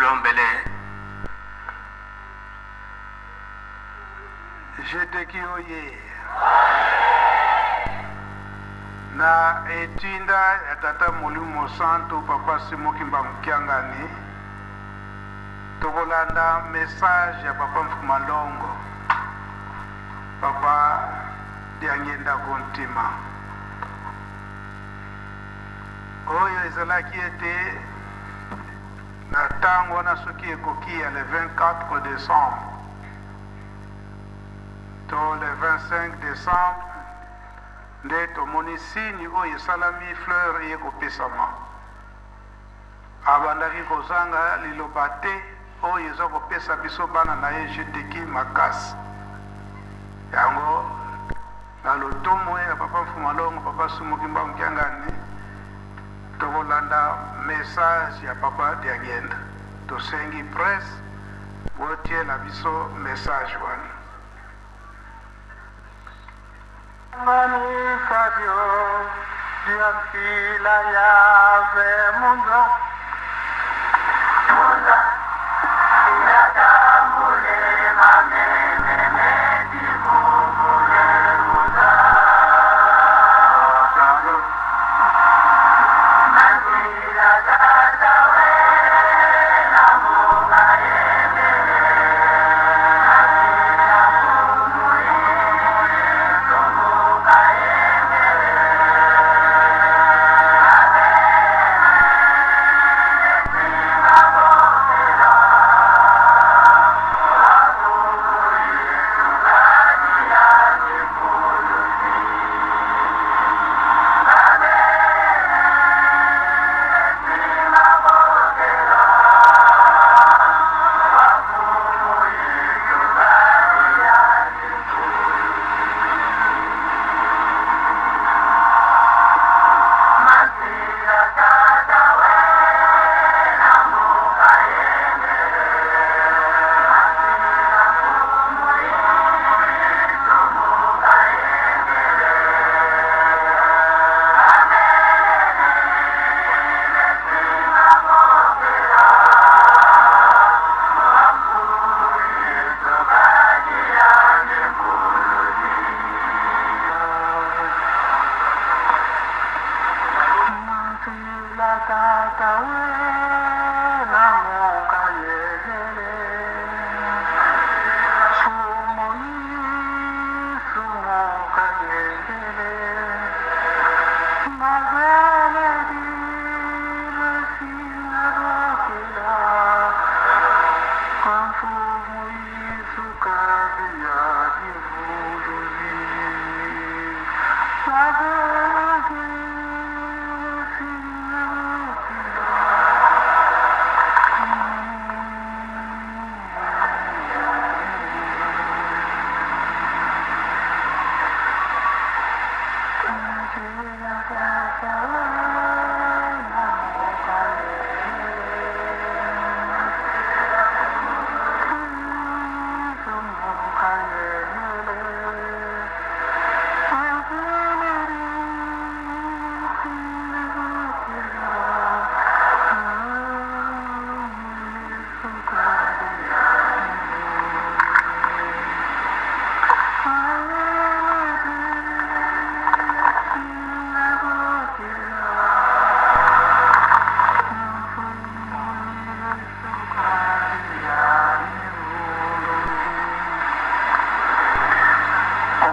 Lombele. Jeteki oye! Na etinda ya Tata Molimo Santu Papa Simon Kimbangu Kiangani, tokolanda message ya Papa Mfuma Longo, Papa Diangienda Kuntima. Oyo ezalaki ete na tango wana soki ekoki ya le 24 decembre to le 25 decembre nde tomoni signe oyo esalami fleur eye kopesama. Abandaki kozanga liloba te oyo eza kopesa biso bana na ye GTK makasi. Yango na lotomo ya Papa Mfuma Longo, Papa Sumu Kimbangu Kiangani, tokolanda message ya Papa Diangienda. Tosengi presse botiela biso message wana. Ngani Fabio Diampila Yave Munza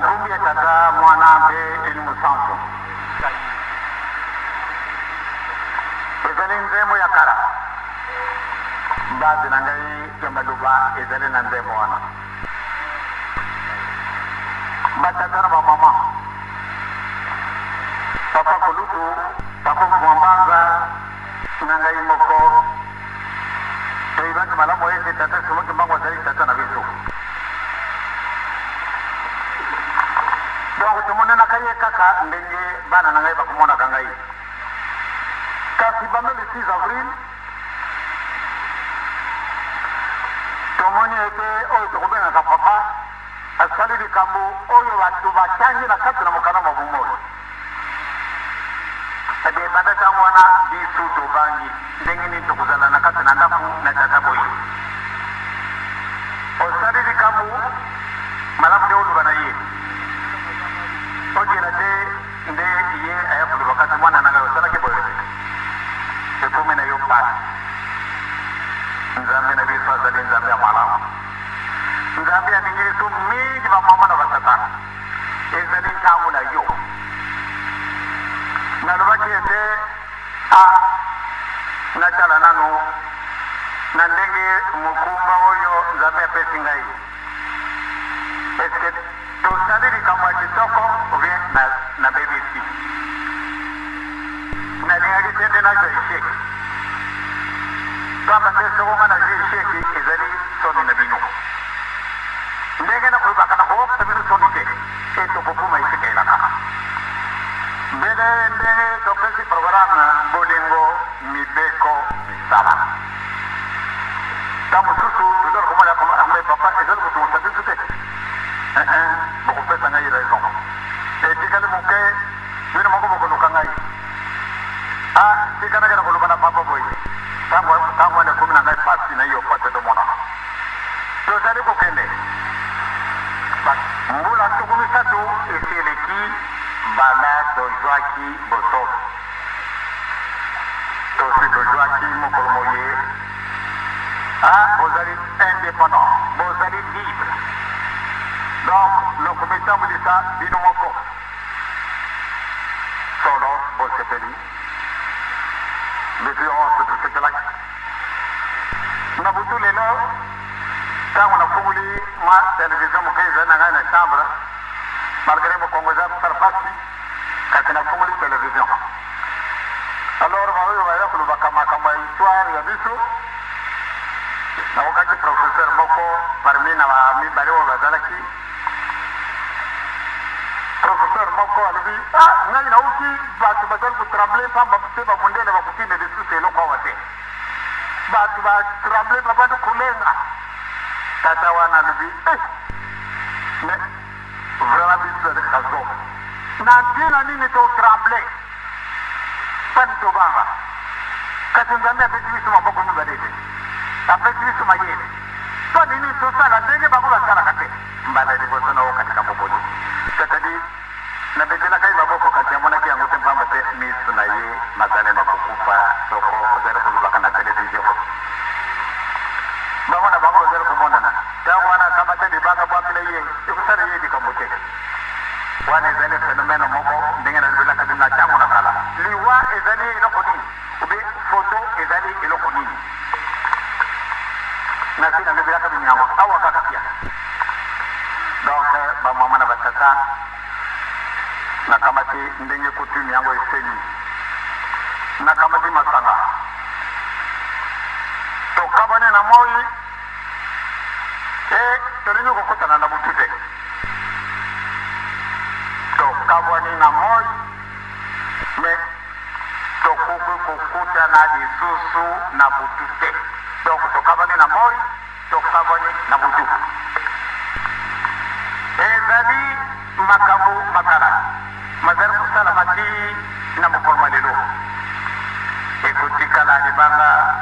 Nkombo ya Tata, Mwana mpe Elimo Santu. Ezali nzembo ya kala. Base na ngai ya maloba ezali na nzembo wana. Batata na bamama, papa kulutu, papa Mvua na ngai moko toyebaki malamu ete tata Simon Kimbangu azali tata na biso. Donc tomonanaka ye kaka ndenge bana na ngai bakomonaka ngai. Kasi banda le 6 avril tomoni ete oyo tokobengaka papa asali likambo oyo bato batangi na kati na mokanda mwa bomoi. Eh bien, banda ntango wana biso tobangi ndenge nini tokozala na kati na ndako na tata boye. Osali likambo malamu nde oloba na ye, ojela te nde ye aya koloba kasi mwana na ngai osalaki boye te, ekomi na yo mpasi. Nzambe na biso azali Nzambe ya malamu. Nzambe alingi biso mingi, bamama na batata. Ezali ntango na yo. Nalobaki ete, A, natala nanu na ndenge mokumba oyo Nzambe apesi ngai. Est-ce que tosali likambo ya kitoko ou bien na, nabebisi? Nalingaki te nde nazwa echec. Pamba te soko ngai nazwi echec, ezali soni na bino. Ndenge nakolobaka, nakoyokisa bino soni te, e tokokoma esika elaka. Mbele ndenge topesi programme Bolingo, Mibeko, Misala. Ntango mosusu tozali komona ah, mais papa ezali kotungisa biso te. Eh, eh, bokopesa ngai raison. Etikali moke, bino moko bokoluka ngai. Ah, tika nakenda koloba na papa boye. Ntango ntango wana ekomi na ngai pasi na yo po ete tomonana. Tozali kokende. Ba mbula 30 esi eleki banda tozwaki bonsomi. Tosi tozwaki mokolo moye. Ah, bozali independant, bozali libre. Donc, lokomitambulisa bino moko. Solo bosepeli. Biso yonso tosepelaki. Na butu lelo, ntango nafungoli mwa television moke ezali na ngai na chambre, malgre mokongo eza kosala mpasi, kasi nafungoli television. Alors baoyo baya kolobaka makambo ya histoire ya biso, nakokaki professeur moko parmi na bamibale oyo bazalaki. Professeur moko alobi, ah, ngai nauti bato bazali kotremble pamba te, bamundele bakotinda lisusu eloko awa te. Bato ba tremble, babandi kolenga. Tata wana alobi, eh, mais vraiment biso tozali kazoba. Na ntina nini to tremble? Pani tobanga? Kasi Nzambe apesi biso maboko mibale te, apesi biso mayele. Mpo nini tosala ndenge bango basalaka te? Mbala liboso nayoka likambo boye, c'est-à-dire Nabetelaka ye maboko, kasi amonaki yango te, mpamba te miso na ye mazali na kokufa soko ozali kolobaka na televizio. Bango na bango bazali komonana. Ntango wana akamata libanga bwakela ye, ekosala ye likambo te. Wana ezali phenomène moko ndenge nalobelaka bino na ntango na kala. Liwa ezali eloko nini? Ou bien photo ezali eloko nini? Nasi nalobelaka bino yango awa kaka pia. Donc ba mama na ba tata, nakamati ndenge coutume yango esengi, nakamati masanga, tokabwani na moi e tolingi kokutana na butu te, tokabwani na moi mais tokoki kokutana lisusu na butu te. Donc tokabwani na moi, Tokabwani na butu. Ezali makambo makala mazali kosalama tii na mokolo mwa lelo. Ekotikala libanga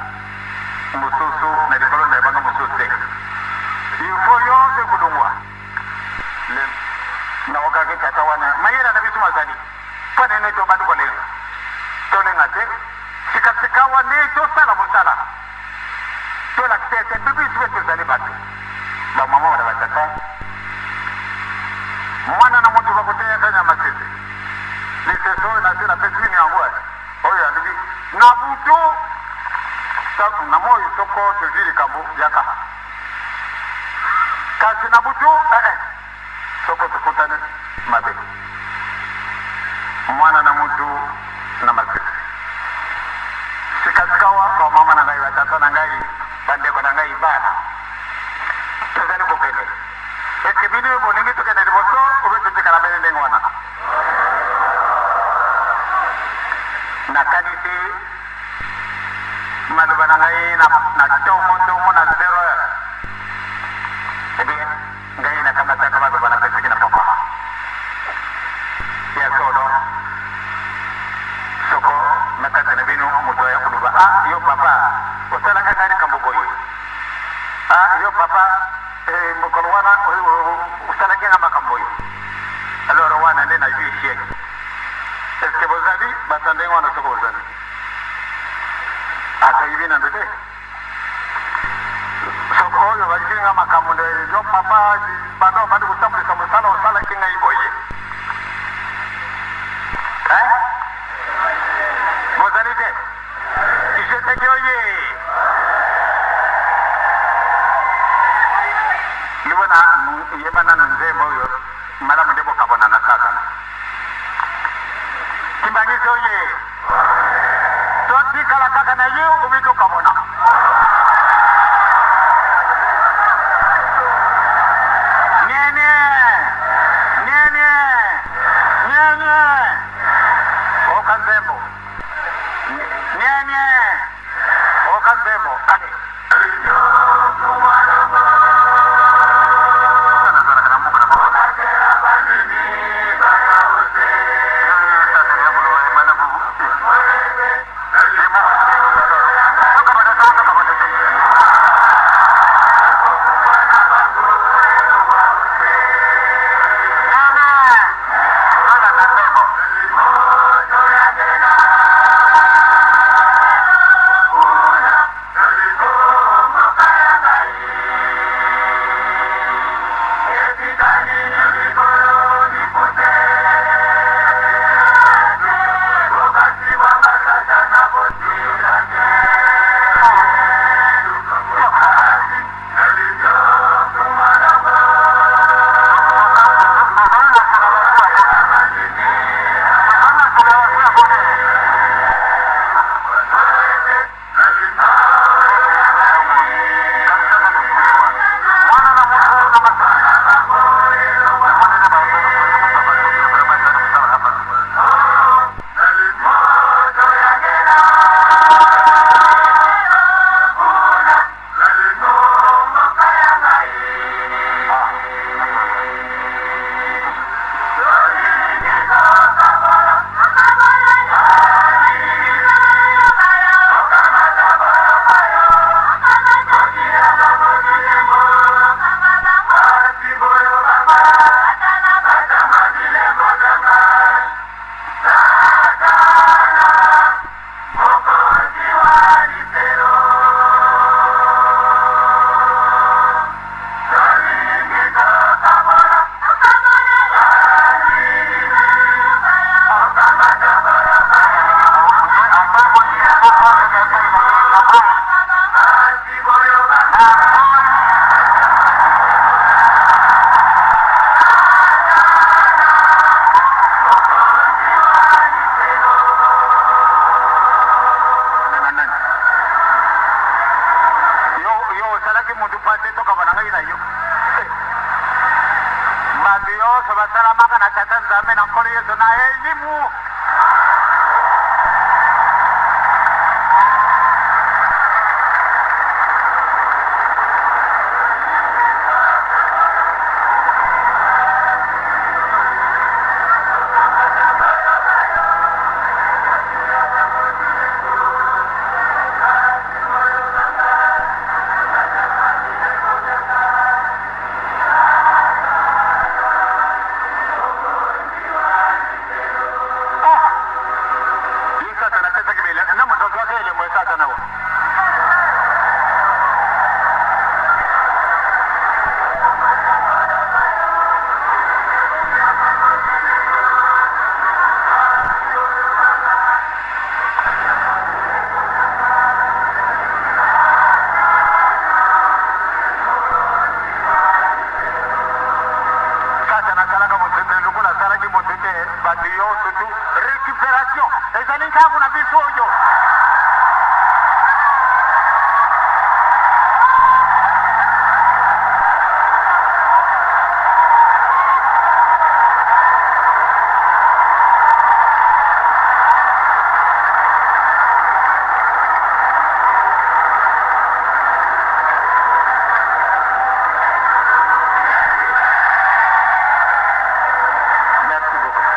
mosusu na likolo na libanga mosusu te. Il faut yonso ekolongwa. Naokaki tata wana mayele na biso mazali mpo nini tobandi kolenga? Tolenga te. Sikasikawa nde tosala mosala. Tolakisa ete biso mpe tozali bato. Bamama na batata, mwana na moto bakoteyaka na masese. Lisese oyo nase napesi bino yango oyo alobi na butu na moi soko tozwi likambo yaka, kasi na butu eh, eh, soko tokutani mabe. Mwana na mutu na masese. Sikasikawa bamama na ngai, batata na ngai, bandeko na ngai, bana, tozali kokende. Eske bino bolingi tokende liboso obe totikala bene ndenge wana? Nakanisi maloba na ngai na ntongo ntongo na 0 heure. Eh bien, Ngai nakamataka maloba napesaki na papa. Ya solo, soko Ah, yo papa, eh, mokolo wana osalaki nga makambo oyo. Alors wana nde nazwi échec. Est-ce que bozali bato ya ndenge wana? Soko bozali, atoyibi nando te. Soko oyo bazwi nga makambo nde yo papa, banda obandi kotambwisa mosala, osalaki ngai boye. Hein? Bozali te? Kiseteki oye! Libona yeba nanu nzembo oyo malamu nde bokabona na Satana. Kimbangisi oye! Totikala kaka na ye obi tokabona. Nene! Nene! Nene! Oka nzembo. Nene! Oka nzembo. Allez. Yo osalaki motu mpo te tokaba na ngai na yo. Bato nyonso basalamaka na Tata Nzambe na Nkolo Yesu na elimu. Ye Satana apesaki bele na moto azwaka elembo ya Satana wa. Satana asalaka moto te lokola asalaki moto te bato nyonso tu récupération ezali ntango na biso oyo. Merci beaucoup.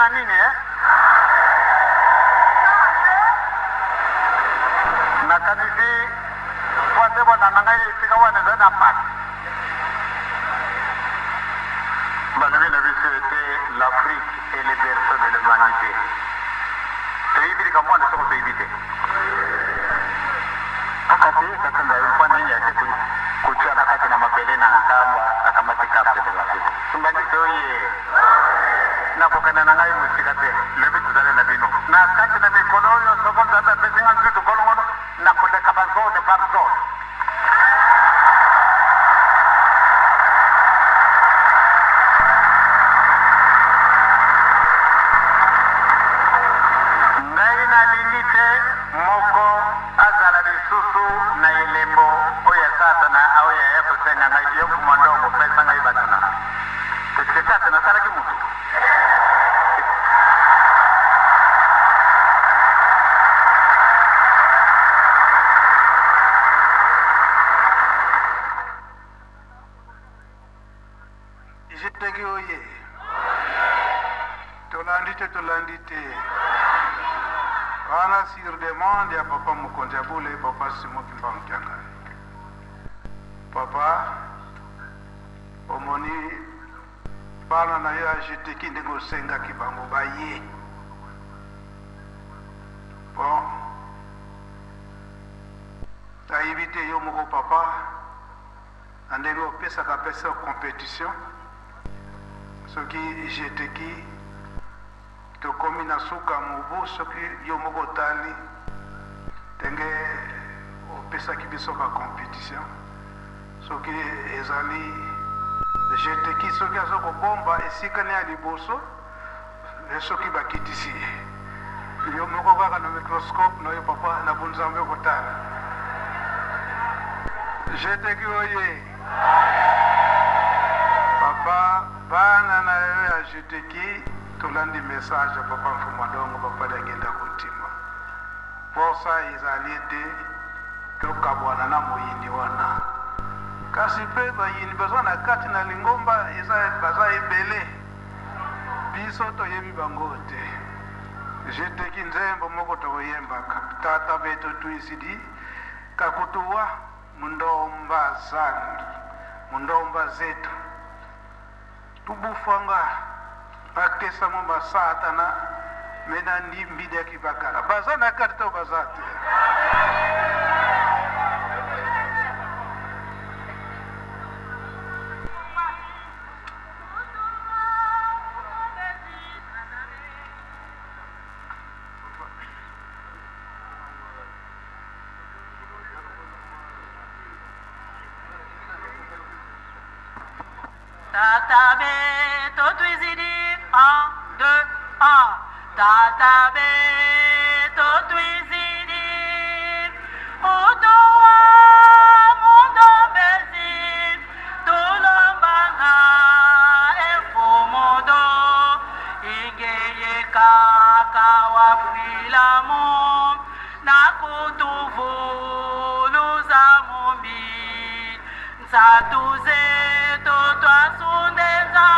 na nini eh? Nakanisi mpo nde bolanda ngai esika wana ezali na mpasi. Balobi na biso ete l'Afrique est le berceau de l'humanité. Toyebi likambo wana soko toyebi te. Kasi Katumbi ayebi mpo nini ake kotia na kati na mabele na Nkamba akamati carte de l'Afrique. Kimbanguiste oye! Nakokende na ngai mosika te, lobi tozali na bino. Na kati na mikolo oyo, soko Nzambe apesi ngai nzoto kolongono, nakoleka ba zone par zone. Ngai nalingi te moko azala lisusu na elembo oyo ya Satana oyo aya kosenga ngai, Yo Mfumu Ndongo, pesa ngai bato na. Eske Satana asalaki moto? Jeteki oye. Tolandi te tolandi te. Wana sur demande ya papa mokonzi ya bule papa Simon Kimbangu Kiangani. Papa omoni bana na yo ya jeteki ndenge osengaki bango baye. Bon nayebi te yo moko papa na ndenge opesaka pesa competition soki jeteki tokomi na suka mobu soki yo moko otali ndenge opesaki biso ba competition soki ezali jeteki soki aza kobomba esika ne ya liboso soki bakitisi ye yo moko kaka na microscope na yo papa na bonzambe okotala jeteki oye papa bana na yo ya jeteki tolandi message ya papa Mfumu Dongo papa Diangienda Kuntima posa ezali ete tokabwana na moyini wana kasi mpe bayini baza na kati na lingomba eza baza ebele biso toyebi bango te jeteki nzembo moko tokoyembaka tata beto tuisidi kakutuwa mundomba zandu mundomba zetu tubufwanga bakesamo basatana me na ndimbi bakala baza na kati to baza te. Tata be totuizidi 1 2 1 Tata be totuizidi Utoa mundo bezi Tulombanga efumodo Ingeye kaka wafilamu Nakutuvuluza mumbi Nzatuze twasundeza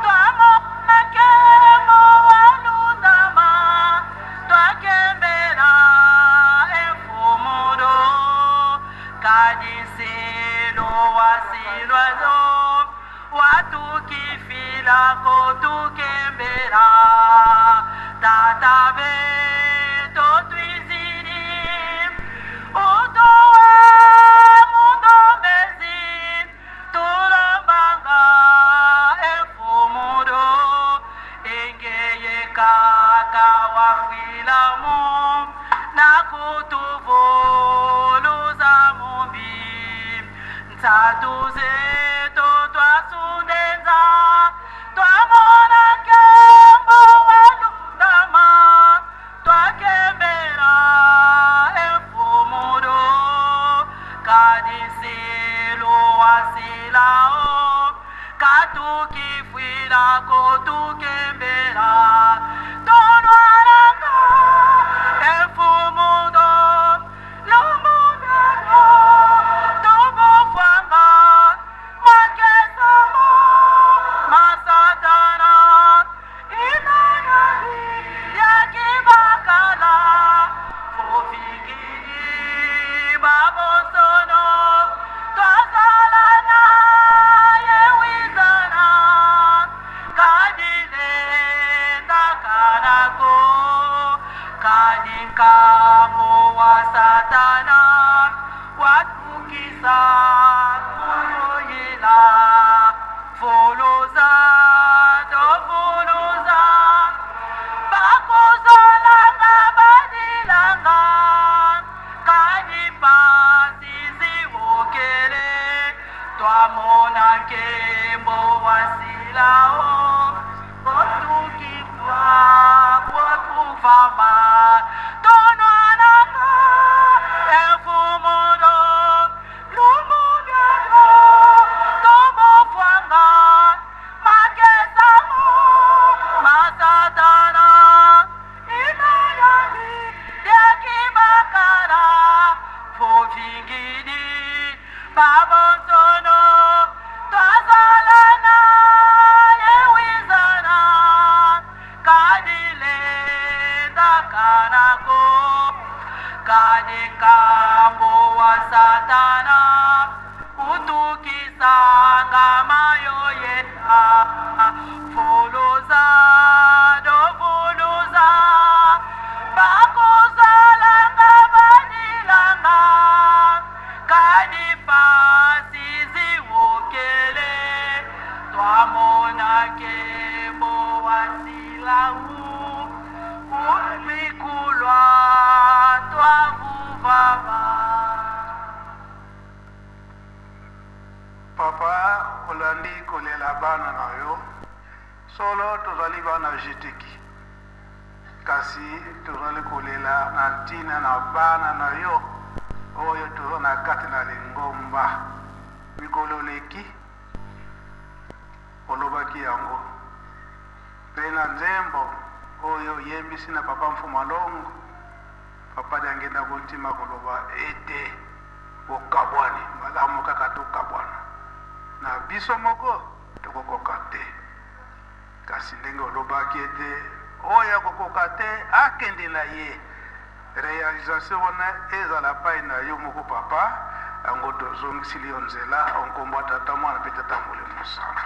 twamonakemo walundama twakembela efumudo kadisilo wasilwazo watukifila kotukembela tata beto twizidi utowe mundo bezi tulombanga efumudo ingeye kaka wafilamu nakutuvuluza mumbi ntsatuze twasundeza twamona kembo walundama twakembela efumudo kadisilo wasilao katukifwila kotukembela tonwalanga efumudo lomundano tobofwanga makesamo masatana ina. Papa olandi kolela bana na yo solo tozali bana jeteki kasi tozali kolela na ntina na bana na yo oyo toza na kati na lingomba mikolo leki olobaki yango mpe na nzembo oyo oyembisi na papa Mfuma Longo papa Diangenda Kuntima koloba ete bokabwani malamu kaka tokabwana na biso moko tokokoka te kasi ndenge olobaki ete oyo akokoka te akende na ye realisation wana ezala pai na yo moko papa yango tozongisili yo nzela nkombo ya tata mwana mpe tata molimo santu.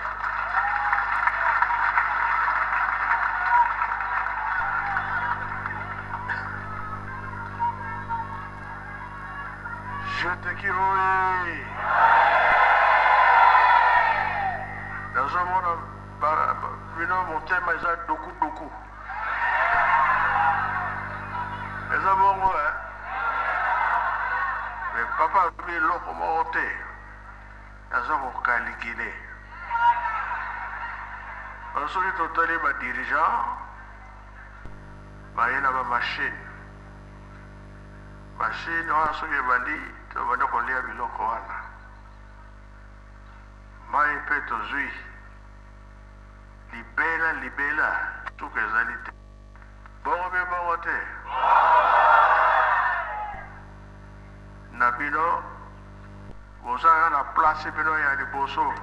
Jeteki oye! Nazomona bino motema eza dukuduku. Eza bongo eh? Mais papa alobi eloko moko te, naza kokalikile. Soki totali ba dirigeant baye na ba machine, machine wana soki ebandi tobanda kolia biloko wana, mai mpe tozwi libela libela, suka ezali te. Bongo mpe bongo te na bino bozalaka na place bino ya liboso.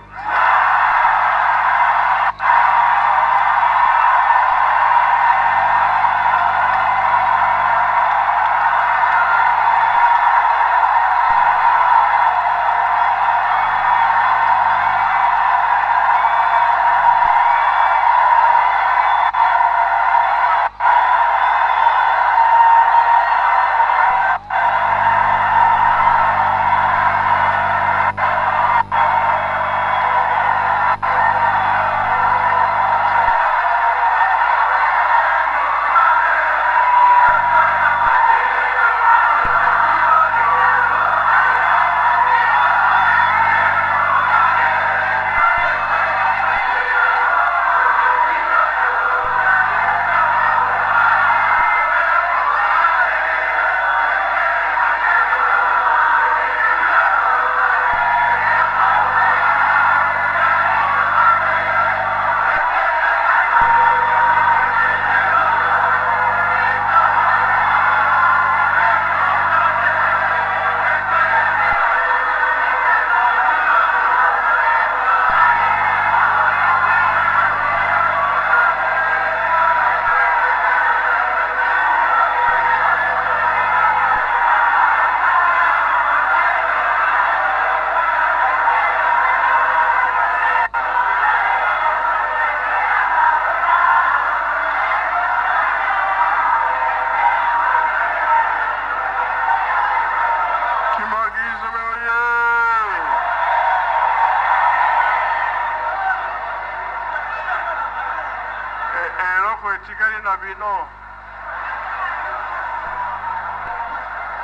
Eloko etikali na bino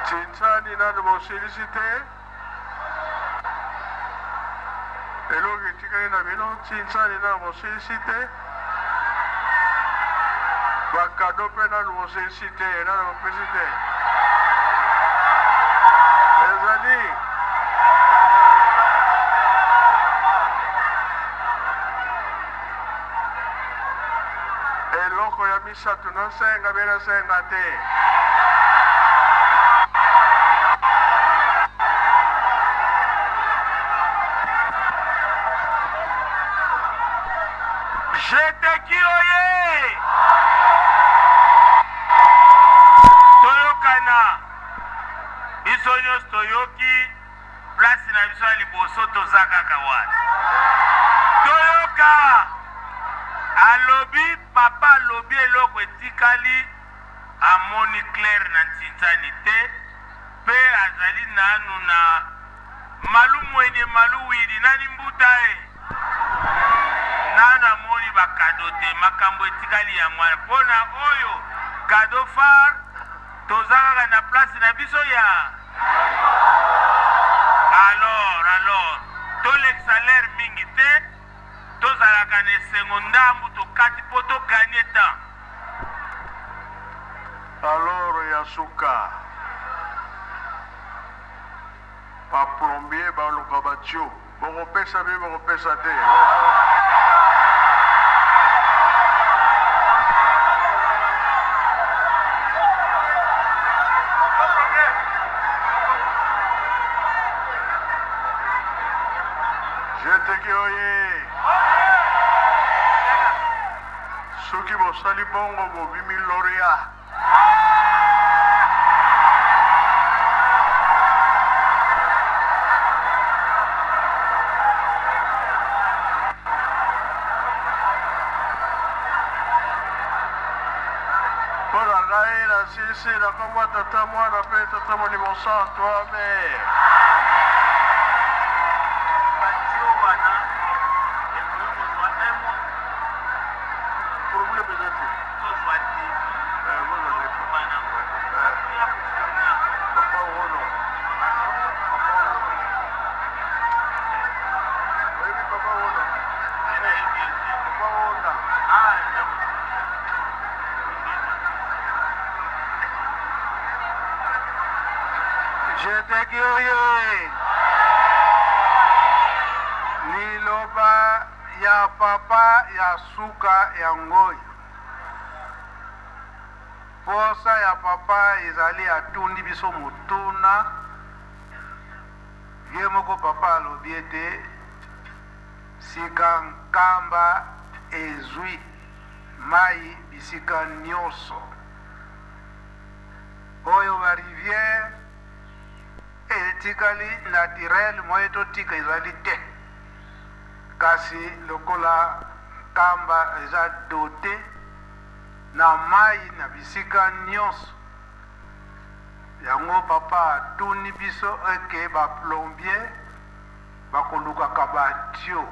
tinsani nanu bosilisi te eloko etikali na bino tinsani nanu bosilisi te bakado mpe nanu bosilisi te nanu bopesi te ezali eloko ya misato nasenga be nasenga te. Jeteki oye! Toyokana biso nyonso toyoki place na biso ya liboso toza kaka wana. Toyoka alobi papa alobi eloko etikali amoni claire na ntinzani te mpe azali nanu na malu mwenye malu wili nani mbuta e nanu. kado te. Makambo etikali yango wana. Mpo na oyo kado phare, toza kaka na place na biso ya alors alors tolekisa l'heure mingi te, tozalaka na esengo ndambu tokati mpo to gagner temps. Alors ya suka ba plombier baluka ba tuyau, bokopesa be bokopesa te. Jeteki oye! Soki bosali bongo bobimi laureat. Mpo na ngai nasilisi na nkombo ya Tata, Mwana mpe Tata Molimo Santu. Amen. Batio wana ekoki kozwa un mois. Problème eza te. Tozwa devis. Eh, bozwa devis. Tokoma nango. Eh. Toya kofournir. Papa Wono. Papa Wono. Oyebi Papa Wono? Nayebi ye te. Papa Wona. Ah, ndeko. Jeteki oye! Liloba ya papa ya suka yango oyo. Posa ya papa ezali atundi biso motuna. Ye moko papa alobi ete sika Nkamba ezwi mai bisika nyonso. Oyo ba rivière etikali naturel moye totika ezali te. Kasi lokola Nkamba eza dote na mai na bisika nyonso, yango papa atuni biso eke ba plombier bakolukaka ba tuyau.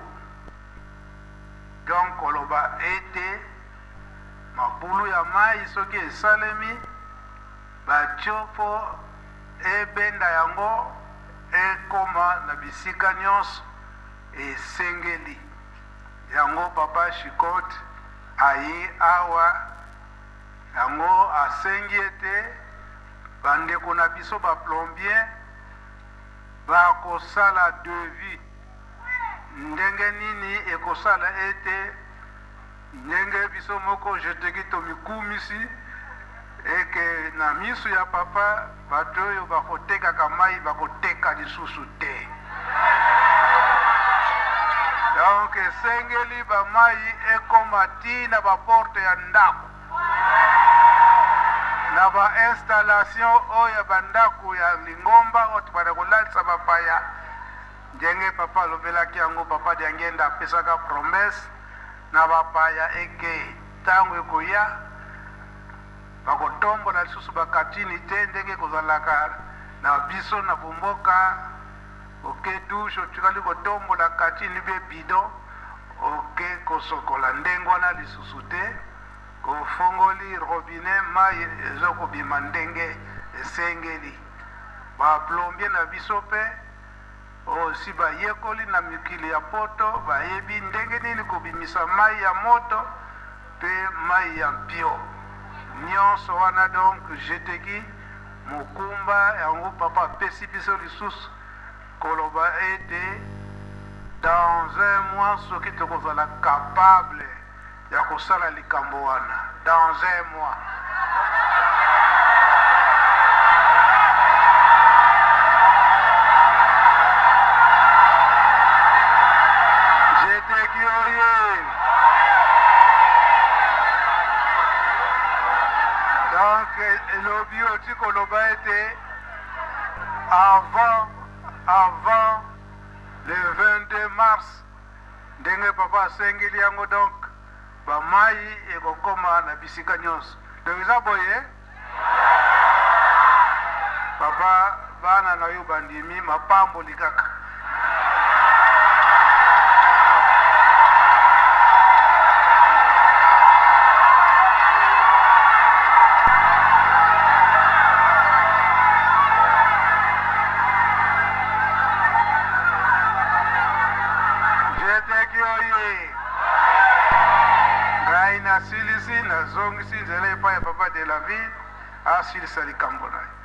Donc koloba ete mabulu ya mai soki esalemi ba tuyau mpo ebenda yango ekoma na bisika nyonso esengeli. Yango papa Chicote aye awa, yango asengi ete bandeko na biso ba plombier bakosala devis ndenge nini ekosala ete ndenge biso moko Jeteki tomikumisi eke na misu ya papa bato oyo bakotekaka mai bakoteka lisusu te. Donc esengeli ba mai ekoma ti na ba porte ya ndako, na ba installation oyo ya bandako ya lingomba oyo tobanda kolalisa bapaya. Ndenge papa alobelaki yango, papa Diangenda apesaka promesse na bapaya eke ntango ekoya bakotombola lisusu bakatini te ndenge kozalaka na biso na bomboka. Oke douche otikali kotombola katini be bidon oke kosokola ndenge wana lisusu te, ofongoli robinet mai ezokobima ndenge esengeli. Ba plombier na biso mpe osi bayekoli na mikili ya poto, bayebi ndenge nini kobimisa mai ya moto mpe mai ya mpio nyonso wana. Donc Jeteki mokumba yango papa apesi biso lisusu koloba ete dans un mois soki tokozala capable ya kosala likambo wana dans un mois. Jeteki oye! Donc elobi oti koloba ete avant le 22 mars ndenge papa asengeli yango, donc bamai ekokoma na bisika nyonso. Donc eza boye papa, bana na yo bandimi mapamboli kaka. Oye! Ngai nasilisi, nazongisi nzela epai ya Papa de la Ville asilisa likambo na ye.